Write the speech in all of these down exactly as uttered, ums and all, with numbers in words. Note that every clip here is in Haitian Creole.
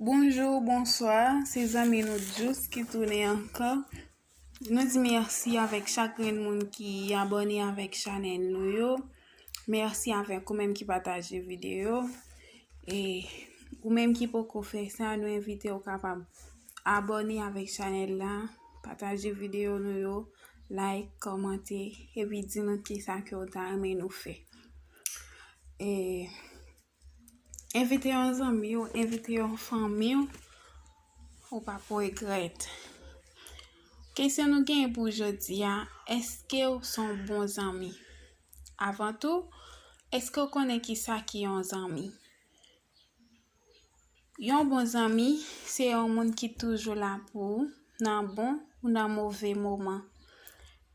Bonjou, bonswa, se zanmi nou Djous ki tounen ankò. Nou di mèsi avèk chak grenn moun ki abòne avèk chanèl nou yo. Mèsi avèk ou menm ki pataje videyo. E ou menm ki poko fè sa, nou envite w kapab abòne avèk chanèl la, pataje videyo nou yo, like, kòmante, epi di nou kisa ke w ta renmen nou fè. E Envite yon zanmi w, envite yon fanmi w, ou p ap regrèt. Kesyon nou genyen pou jodi a, èske w se yon bon zanmi? Avan tou, èske w konnen kisa ki yon zanmi? Yon bon zanmi, se yon moun ki toujou la pou ou, nan bon ou nan move moman.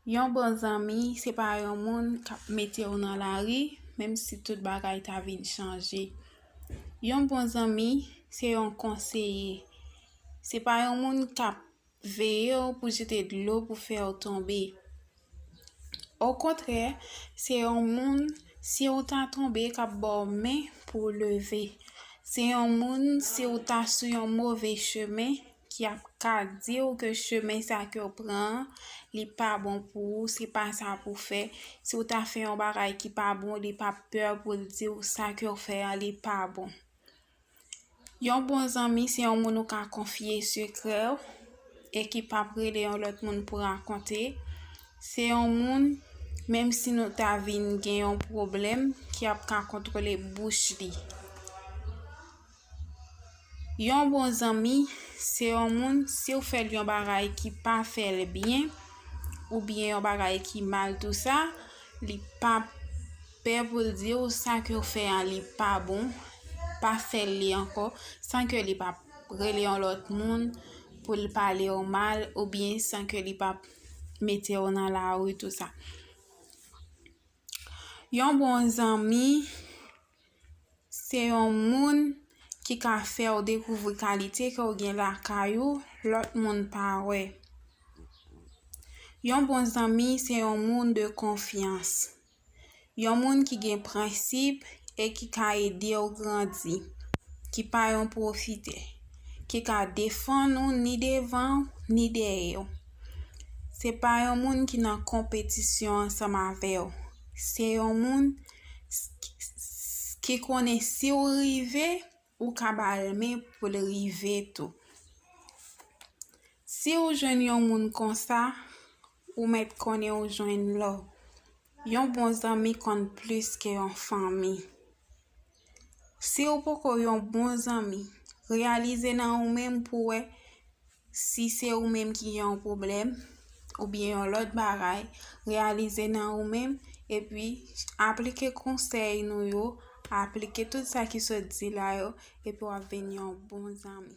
Yon bon zanmi, se pa yon moun k ap mete w nan lari, menm si tout bagay ta vin chanje. Yon bon zanmi, se yon konseye. Se pa yon moun k ap veye w pou jete dlo pou fè w tonbe. Okontrè, se yon moun, si w ta tonbe, k ap ba w men pou w leve. Se yon moun, si w ta sou yon move chemen, ki ap ka di w ke chemen sa ke w pran an, li pa bon pou ou, se pa sa pou w fè. Si w ta fè yon bagay ki pa bon, li p ap pè pou l di w sa ke w fè an, li pa bon. Yon bon zanmi, se yon moun ou ka konfye sekrè w e ki p ap rele yon lòt moun pou rakonte. Se yon moun, menm si nou ta vin gen yon pwoblèm, ki ap ka kontwole bouch li. Yon bon zanmi, se yon moun, si w fè l yon bagay ki pa fè l byen, oubyen yon bagay ki mal tou sa, li p ap pè pou l di w sa ke w fè an li pa bon, pa fè l li ankò, san ke li p ap rele yon lòt moun pou l pale w mal, oubyen san ke li p ap mete w nan lari tou sa. Yon bon zanmi, se yon moun ki ka fè w dekouvri kalite ke w gen lakay ou, lòt moun pa wè. Yon bon zanmi, se yon moun de konfyans. Yon moun ki gen prensip e ki ka ede w grandi, ki pa yon pwofitè, ki ka defann ou ni devan w, ni dèyè w. Se pa yon moun ki nan konpetisyon ansanm avè w. Se yon moun s-, s-, s-, ki konnen si w rive, ou ka ba l men pou l rive tou. Si w jwenn yon moun konsa, ou mèt konnen w jwenn lò. Yon bon zanmi konn plis ke yon fanmi. Si w poko yon bon zanmi, reyalize nan ou menm pou w wè si se ou menm ki gen yon pwoblèm oubyen yon lòt bagay, reyalize nan ou menm, epi aplike konsèy nou yo, aplike tout sa ki sot di la yo, epi w ap vin yon bon zanmi.